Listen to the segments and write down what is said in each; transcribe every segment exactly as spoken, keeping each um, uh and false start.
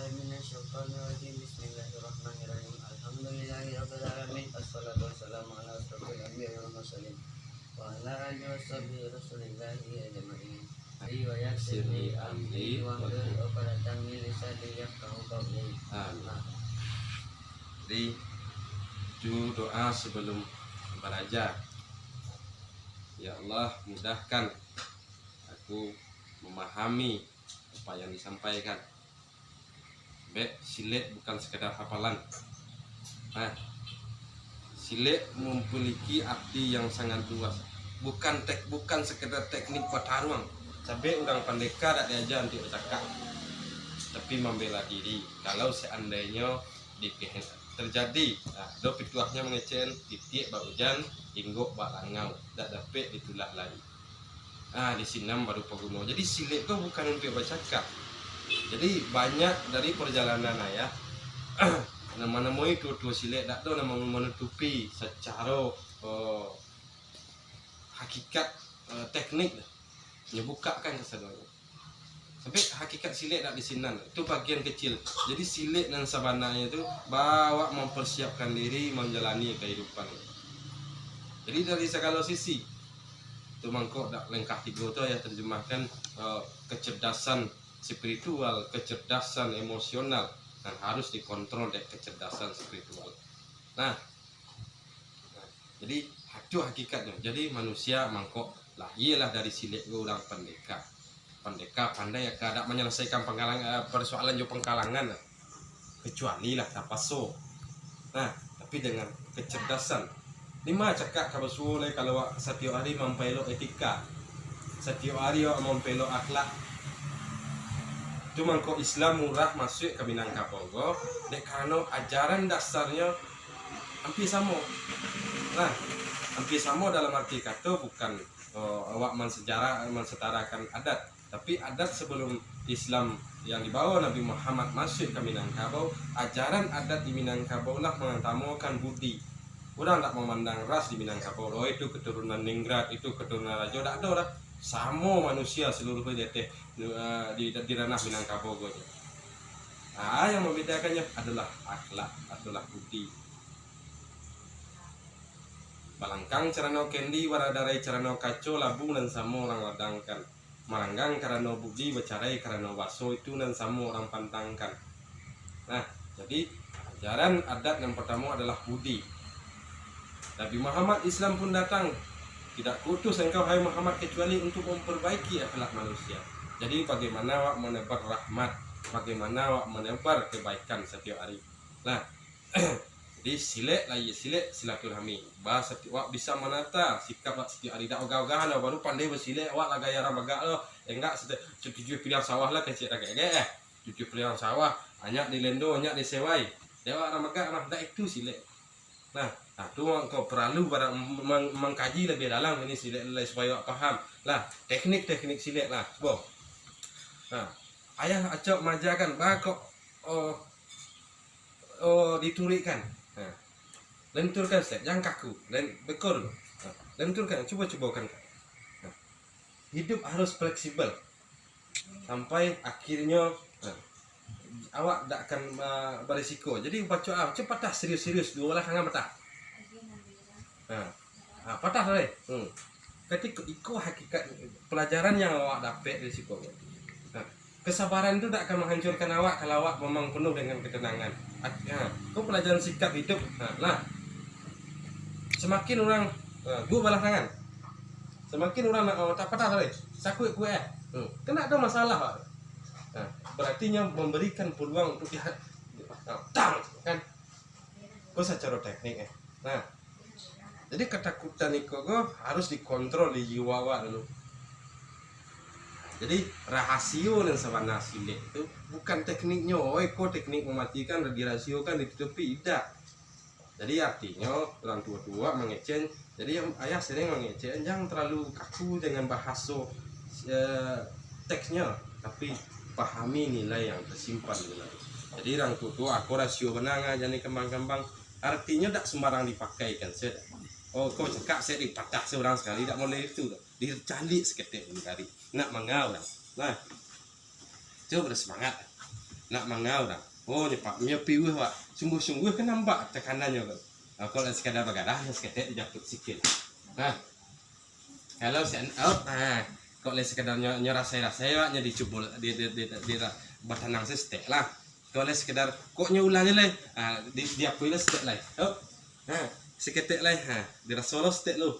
Minasyaitonirrajim. Bismillahirrahmanirrahim. Alhamdulillahirabbil alamin. Assalatu wassalamu ala asyrafil anbiya'i wal mursalin. Wa ala alihi wa sahbihi rasulillahi ajma'in. Rabbi yassir li amri wahlul 'uqdatam min lisani yafqahu qauli. Amin. Jadi, itu doa sebelum baraja. Ya Allah, mudahkan aku memahami apa yang disampaikan. Bek, silek bukan sekadar hafalan. Nah, silek memiliki arti yang sangat luas. Bukan tek-, bukan sekadar teknik bataruang. Sabab urang pandeka dak diaja untuak bacakak, tapi mambela diri. Kalau seandainyo di-, terjadi, nah, do pituahnyo mangecek, titiak bak ujan, inggok bak langau, dak dapek ditulak lai. Ah, di sinan baru paguno. Jadi, silek tu bukan untuak bacakak. Jadi, banyak dari perjalanan ayah, namo-namoi tuo-tuo silek, dak ado nan manutupi sacaro, eh, hakikat, eh, teknik dah. Nyo bukakan kasadonyo. Sampai hakikat silek dak di sinan. Itu bagian kecil. Jadi, silek nan sabananyo tu, ba awak mempersiapkan diri menjalani kehidupan. Jadi, dari segala sisi, tu mangko dak langkah tigo tu ayah terjemahkan, eh, kecerdasan spiritual, kecerdasan emosional, nan harus dikontrol dek kecerdasan spiritual. Nah, nah, jadi, itu hakikatnyo. Jadi, manusia mangko lahialah dari silek tu urang pandeka. Pandeka pandai ka dak manyalasaikan pangkalang-, eh, persoalan jo pangkalangan, kecuali lah tapaso. Nah, tapi dengan kecerdasan. Nima cakak ka basuo lai kalau awak satiok ari mampaelok etika, satiok ari awak mampaelok akhlak. Tu mangko Islam murah masuak ka Minangkabau ko, dek karano ajaran dasarnyo ampia samo. Nah, ampia samo dalam arti kato bukan, oh, awak mansejarah, mansetarakan adat. Tapi, adat sebelum Islam yang dibawa Nabi Muhammad masuak ka Minangkabau, ajaran adat di Minangkabau lah mangatamokan budi. Urang dak mamandang ras di Minangkabau, oh, itu keturunan Ningrat, itu keturunan Rajo, dak ado dah. Samo manusia seluruh di ateh, eh, di, di ranah Minangkabau ko. Ah, yang mambedakannya adalah akhlak, adalah budi. Balangkang carano kendi, baradarai carano kaco, labu nan samo urang ladangkan. Malanggang karano budi, bacarai karano baso, itu nan samo urang pantangkan. Nah, jadi, ajaran adat yang pertamo adalah budi. Nabi Muhammad Islam pun datang, "Tidak kuutus engkau, hai Muhammad, kecuali untuk memperbaiki akhlak manusia." Jadi, bagaimana awak menebar rahmat, bagaimana awak menebar kebaikan satiok ari. Nah, jadi, silek lah, iyo, silek silaturahmi. Ba, satiok awak bisa manata sikap awak satiok ari, dak ogah-ogahan, baru pandai basilek, awak lah gaya urang bagak lo. Enggak, sete-, tujuah pilihan sawah lah kecek dak gek, eh. Tujuah pilihan sawah, anyak dilendo, anyak disewai. Dek awak urang bagak mah, dak itu silek. Nah, nah, tu mangko paralu bara-, mang-, mangkaji labiah dalam ini silek lai supayo awak paham. Lah, teknik-teknik silek lah, boh. Nah, ayah acok maajakan, ba kok, oh, oh, dituruikkan. Nah, lenturkan, Ustaz, jangan kaku. Len-, beko dulu. Nah, lenturkan, cubo-cubokan. Nah, hidup harus fleksibel. Sampai akhirnyo, nah, awak dak akan, ah, berisiko. Jadi, baco, ah, baco patah serius-serius, duo balah tangan patah. Nah, ah, patah tadi. Hmm. Katiko iko hakikat pelajaran yang awak dapek dari siko. Nah, kesabaran tu dak akan menghancurkan awak kalau awak memang penuh dengan ketenangan. At-, ha, tu pelajaran sikap hidup. Ha, lah. Semakin urang, ha, duo balah tangan. Semakin urang nak, oh, tak patah tadi. Sakuik-kuik, eh. Hmm. Kena ada masalah, Pak. Ha, berarti nyo memberikan peluang untuk diha-, ha, tang, kan? Ko sacaro teknik, eh. Nah, jadi katakutan iko ko harus dikontrol di jiwa awak dulu. Jadi, rahasio nan sabana silek tu bukan tekniknyo, "Oh, iko teknik mamatikan, dirasiokan, ditutupi," idak. Jadi, artinyo, urang tuo-tuo mangecek, jadi, ayah sering mangecek, jangan terlalu kaku dengan bahaso, eh, teksnyo, tapi pahami nilai yang tersimpan di dalam. Jadi, urang tuo-tuo, ako rasio bana, jan dikambang-kambang. Artinyo dak sembarang dipakaikan, Sir. Oh, ko cakak, Sir, dipatah surang sakali, dak boleh itu, doh. Dicaliak saketek pun kari. Nak mangau dah. Nah, cubo bersemangat. Nak mangau dah. Oh, nyo pak, nyo piuah, wak. Sungguah-sungguah kan nampak tekanannyo, kan. Ah, kok lah sekadar bagarah, nyo saketek dijapuik sikil. Nah. Kalau si an-, oh, ah, kok lah sekadar nyo, nyo rasai-rasai, wak, nyo dicubo, di, di, di, di, di, batanang saketek lah. Kok lah sekadar, kok nyo ulang je lah. Ah, di, diapuih lah saketek lah. Oh. Nah, saketek lah. Ha, diraso lo saketek lo.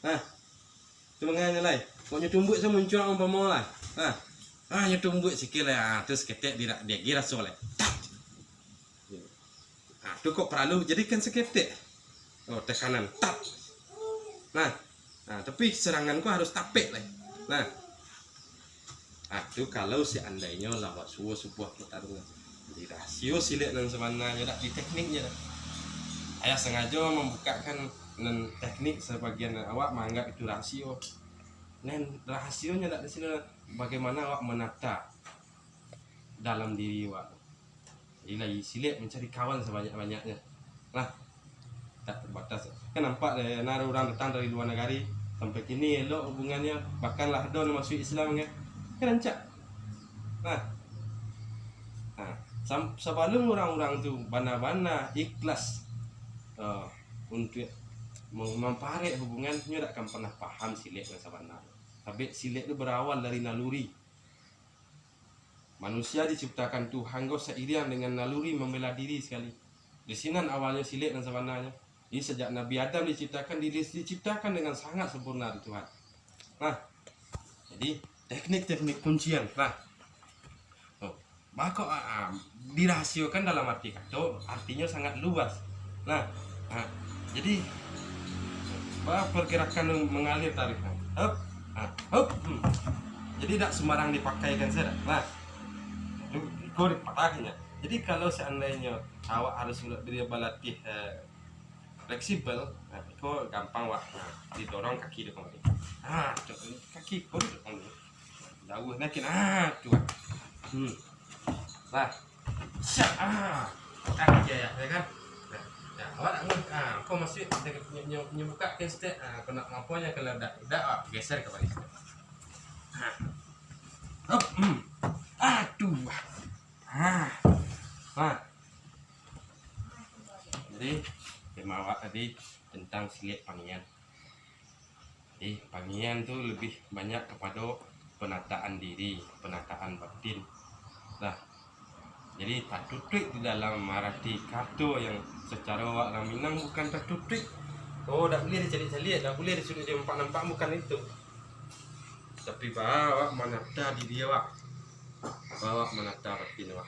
Nah. Tu manganyo lai. Kok nyo tumbuak samuncuak umpamo lah. Ha. Ha, nyo tumbuak sikil lah. Ha, tu saketek di, di, diraso lai. Tap. Ha, tu kok paralu jadikan saketek. Oh, tekanan. Tap. Nah. Ha, tapi serangan ko harus tapek lai. Nah. Ah, tu kalau seandainyo lah basuo subuah pertarungan. Di rasio silek nan sabananyo dak, di tekniknyo dak. Ayah sangajo mambukakan nan teknik, sabagian awak manganggap itu rasio. Nan rahasionyo dak di sino, bagaimana awak menata dalam diri awak tu. Jadi, lai silek mancari kawan sabanyak-banyaknyo. Lah, tak terbatas. Kan nampak deh, nah, ada urang datang dari luar nagari, sampai kini elok hubungannyo, bahkan lah ado nan masuak Islam, kan. Kan rancak. Nah, nah, sam-, sabalum urang-urang tu bana-bana ikhlas, eh, untuak mem-, mamparek hubungan, nyo dak akan pernah paham silek nan sabana. Sabab silek tu berawal dari naluri. Manusia diciptakan Tuhan ko sairiang dengan naluri mambela diri sakali. Di sinan awalnyo silek nan sabananyo. Jadi, sajak Nabi Adam diciptakan, di-, diciptakan dengan sangat sempurna dek Tuhan. Nah, jadi teknik-teknik kuncian. Nah, oh, mako, ah, ah, dirahasiokan dalam arti kato, artinyo sangat luas. Nah, nah, jadi, ba-, pergerakan mengalir tarik. Nah, hup, nah, hup, hmm. Jadi, dak sembarang dipakaikan sajo. Nah, tu, iko dipatahkan. Jadi, kalau seandainyo awak harus diri balatih, eh, fleksibel, nah, iko gampang, wak. Nah, didorong kaki tu kamari. Nah, cok, kaki ko didorong dulu. Jauah naikin. Ah, tu. Hmm. Lah. Siap. Ah. Kan aja ya, ya kan? Nah, ya, awak nak nge-, ah, kau masuk, nyo, nyo, nyo buka ke step, ah, kau nak ngaponyo kalau dak, dak, ah, geser ke balik step. Ah. Hop. Hmm. Aduh. Ah. Ah. Jadi, tema awak tadi tentang silek pangian. Jadi, pangian tu lebih banyak kapado penataan diri, penataan batin. Lah, jadi tatutuik di dalam arati kato yang sacaro awak urang Minang bukan tatutuik. Oh, dak buliah dicaliak-caliak, dak buliah disuruah nampak-nampak, bukan itu. Tapi, ba awak manata diri awak, ba awak manata batin awak,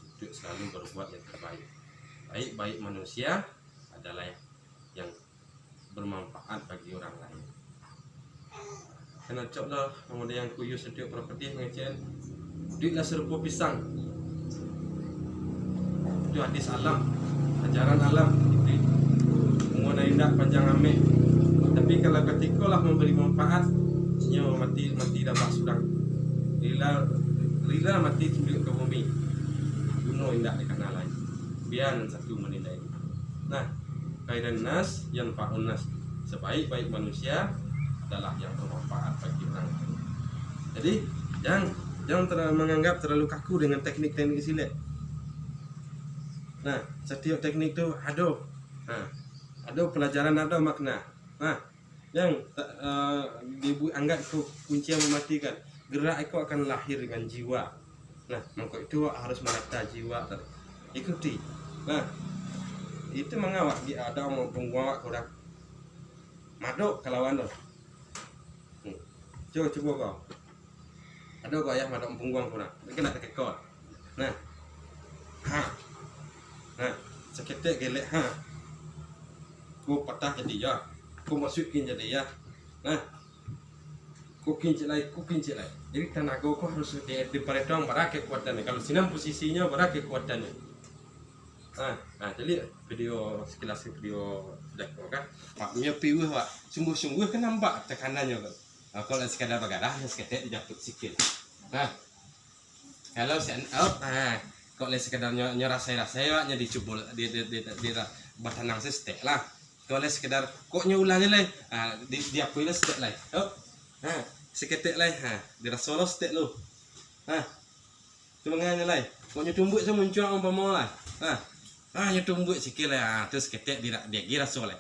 untuak salalu berbuat yang terbaik. Baik-baik manusia adalah yang bermanfaat bagi orang lain. Kan acok lah, model yang kuyuh setiap properti mengecekan. Duit lah serupo pisang. Itu hadis alam, ajaran alam. Itu umur nan indak panjang amek. Tapi kalau katiko lah memberi manfaat, nyo mati, mati dabah surang. Rila, rila mati tunduak ka bumi. Guno indak dikana lai. Bia nan satu manilai. Nah, khairan nas yanfa'un nas. Sebaik-baik manusia adalah yang bermanfaat bagi orang lain. Jadi, jangan, jangan terlalu menganggap terlalu kaku dengan teknik-teknik silek. Nah, setiap teknik tu ado, nah, ado pelajaran, ado makna. Nah, yang ta-, eh, dibu-, anggap ku-, kunci yang mematikan. Gerak iko akan lahir dengan jiwa. Nah, mangko itu awak harus manata jiwa tadi. Ikuti. Nah, itu mangawak di ada urang pungguang awak kurang. Madok kalawan tu. Hmm. Cubo, cubo kau. Ado kau ayah madok pungguang kurang. Kena takekol. Nah. Ha. Nah, saketek gelek, ha. Ko patah jadi, ya. Ko masukin jadi, ya. Nah. Ko kincik lai, ko kincik lai. Jadi, tanago ko harus di, diparatuang bara kekuatannyo. Kalau sinan posisinyo, bara kekuatannyo. Nah, nah, jadi video, sekilas video sudah ko kan. Pak, nyo piuah, Pak. Sungguah-sungguah kan nampak tekanannyo kan. Nah, kalau sekadar bagarah, nyo saketek dijapuik sikil. Nah. Kalau si an-, oh, ha, kok lai sekadar nyo, nyo rasai-rasai, wak, nyo dicubo, di, di, di, di, di, batanang saketek lah. Kok lai sekadar, kok nyo ulang je lai, ha, di, diapuih lah saketek lai. Oh, ha, saketek lai, ha, diraso lo saketek lo. Ha. Tumangannyo lai. Kok nyo tumbuak sa muncuang umpamo lah. Nah. Ah, nyo tumbuak sikik lah. Ah, terus ketek di, di agi raso lah.